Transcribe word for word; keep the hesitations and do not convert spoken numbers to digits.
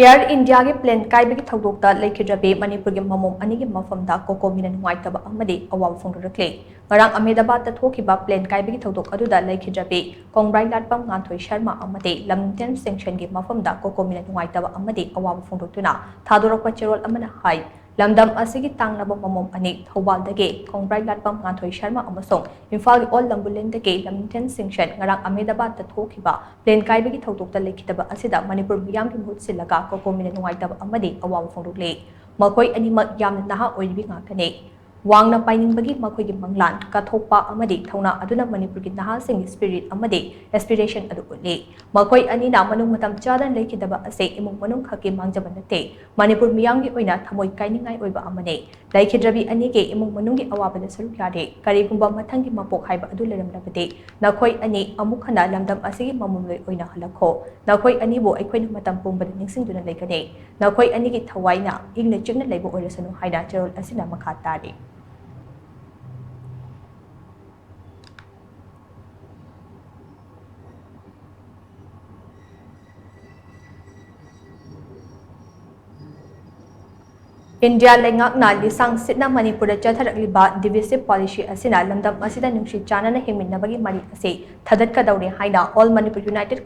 Air ꯏꯟꯗꯤꯌꯥꯒꯤ plane ꯀꯥꯏꯕꯒꯤ ꯊꯧꯗꯣꯛꯇ ꯂꯩꯈꯤꯗ꯭ꯔꯕꯤ ꯃꯅꯤꯄꯨꯔꯒꯤ ꯃꯃꯣꯝ ꯑꯅꯤꯒꯤ ꯃꯐꯝꯗ ꯀꯣꯀꯣꯃꯤꯅ ꯅꯨꯡꯉꯥꯏꯇꯕ ꯑꯃꯗꯤ ꯑꯋꯥꯕ ꯐꯣꯡꯗꯣꯔꯛꯂꯦ꯫ ꯉꯔꯥꯡ ꯑꯍꯃꯦꯗꯕꯥꯗꯇ ꯊꯣꯛꯈꯤꯕ ꯄ꯭ꯂꯦꯟ ꯀꯥꯏꯕꯒꯤ ꯊꯧꯗꯣꯛ ꯑꯗꯨꯗ ꯂꯩꯈꯤꯗ꯭ꯔꯕꯤ ꯀꯣꯡꯕ꯭ꯔꯥꯏ ꯂꯥꯠꯄꯝ ꯉꯥꯟꯊꯣꯏ ꯁꯔꯃ ꯑꯃꯗꯤ ꯂꯝꯖꯦꯟ ꯁꯦꯡꯁꯟꯒꯤ ꯃꯐꯝꯗ ꯀꯣꯀꯣꯃꯤꯅ ꯅꯨꯡꯉꯥꯏꯇꯕ ꯑꯃꯗꯤ ꯑꯋꯥꯕ ꯐꯣꯡꯗꯣꯛꯇꯨꯅ ꯊꯥꯗꯣꯔꯛꯄ ꯆꯦꯔꯣꯜ ꯑꯃꯅ ꯍꯥꯏ, ꯂꯝꯗꯝ ꯑꯁꯤꯒꯤ ꯇꯥꯡꯂꯕ ꯃꯃꯣꯝ ꯑꯅꯤ ꯊꯧꯕꯥꯜꯗꯒꯤ ꯀꯣꯡꯕ꯭ꯔꯥꯏ ꯂꯥꯠꯄꯝ ꯉꯥꯟꯊꯣꯏ ꯁꯔꯃ ꯑꯃꯁꯨꯡ ꯏꯝꯐꯥꯜꯒꯤ ꯑꯣꯜ ꯂꯝꯕꯨꯂꯦꯟꯗꯒꯤ ꯂꯝꯖꯦꯟ ꯁꯦꯡꯁꯟ ꯉꯔꯥꯡ ꯑꯍꯃꯦꯗꯕꯥꯗꯇ ꯊꯣꯛꯈꯤꯕ ꯄ꯭ꯂꯦꯟ ꯀꯥꯏꯕꯒꯤ ꯊꯧꯗꯣꯛꯇ ꯂꯩꯈꯤꯗꯕ ꯑꯁꯤꯗ ꯃꯅꯤꯄꯨꯔ ꯃꯤꯌꯥꯝꯒꯤ ꯃꯍꯨꯠ ꯁꯤꯜꯂꯒ ꯀꯣꯀꯣꯃꯤꯅ ꯅꯨꯡꯉꯥꯏꯇꯕ ꯑꯃꯗꯤ ꯑꯋꯥꯕ ꯐꯣꯡꯗꯣꯛꯂꯤ꯫ ꯃꯈꯣꯏ ꯑꯅꯤꯃꯛ ꯌꯥꯝꯅ ꯅꯍꯥ ꯑꯣꯏꯔꯤꯕꯤ ꯉꯥꯛꯇꯅꯤ꯫ ꯋꯥꯡꯅ ꯄꯥꯏꯅꯤꯡꯕꯒꯤ ꯃꯈꯣꯏꯒꯤ ꯃꯪꯂꯥꯟ ꯀꯠꯊꯣꯛꯄ ꯑꯃꯗꯤ ꯊꯧꯅꯥ ꯑꯗꯨꯅ ꯃꯅꯤꯄꯨꯔꯒꯤ ꯅꯍꯥꯁꯤꯡꯒꯤ ꯁ꯭ꯄꯤꯔꯤꯠ ꯑꯃꯗꯤ ꯑꯦꯁꯄꯤꯔꯦꯁꯟ ꯑꯗꯨ ꯎꯠꯂꯤ꯫ ꯃꯈꯣꯏ ꯑꯅꯤꯅ ꯃꯅꯨꯡ ꯃꯇꯝ ꯆꯥꯗꯅ ꯂꯩꯈꯤꯗꯕ ꯑꯁꯤ ꯏꯃꯨꯡ ꯃꯅꯨꯡ ꯈꯛꯀꯤ ꯃꯥꯡꯖꯕ ꯅꯠꯇꯦ, ꯃꯅꯤꯄꯨꯔ ꯃꯤꯌꯥꯝꯒꯤ ꯑꯣꯏꯅ ꯊꯃꯣꯏ ꯀꯥꯏꯅꯤꯡꯉꯥꯏ ꯑꯣꯏꯕ ꯑꯃꯅꯤ꯫ ꯂꯩꯈꯤꯗ꯭ꯔꯕꯤ ꯑꯅꯤꯒꯤ ꯏꯃꯨꯡ ꯃꯅꯨꯡꯒꯤ ꯑꯋꯥꯕꯗ ꯁꯔꯨꯛ ꯌꯥꯔꯤ꯫ ꯀꯔꯤꯒꯨꯝꯕ ꯃꯊꯪꯒꯤ ꯃꯄꯣꯛ ꯍꯥꯏꯕ ꯑꯗꯨ ꯂꯩꯔꯝꯂꯕꯗꯤ, ꯅꯈꯣꯏ ꯑꯅꯤ ꯑꯃꯨꯛ ꯍꯟꯅ ꯂꯝꯗꯝ ꯑꯁꯤꯒꯤ ꯃꯃꯣꯝꯂꯣꯏ ꯑꯣꯏꯅ ꯍꯜꯂꯛꯈꯣ꯫ ꯅꯈꯣꯏ ꯑꯅꯤꯕꯨ ꯑꯩꯈꯣꯏꯅ ꯃꯇꯝ ꯄꯨꯝꯕꯗ ꯅꯤꯡꯁꯤꯡꯗꯨꯅ ꯂꯩꯒꯅꯤ꯫ ꯅꯈꯣꯏ ꯑꯅꯤꯒꯤ ꯊꯋꯥꯏꯅ ꯏꯪꯅ ꯆꯤꯛꯅ ꯂꯩꯕ ꯑꯣꯏꯔꯁꯅꯨ ꯍꯥꯏꯅ ꯆꯦꯔꯣꯜ ꯑꯁꯤꯅ ꯃꯈꯥ ꯇꯥꯔꯤ꯫ ꯏꯟꯗꯤꯌꯥ ꯂꯩꯉꯥꯛꯅ ꯂꯤꯁꯥꯡ ꯁꯤꯠꯅ ꯃꯅꯤꯄꯨꯔꯗ ꯆꯠꯊꯔꯛꯂꯤꯕ divisive policy ꯑꯁꯤꯅ ꯂꯝꯗꯝ ꯑꯁꯤꯗ ꯅꯨꯡꯁꯤ ꯆꯥꯟꯅꯅ ꯍꯤꯡꯃꯤꯟꯅꯕꯒꯤ ꯃꯔꯤ ꯑꯁꯤ ꯊꯗꯠꯀꯗꯧꯔꯦ ꯍꯥꯏꯅ All Manipur United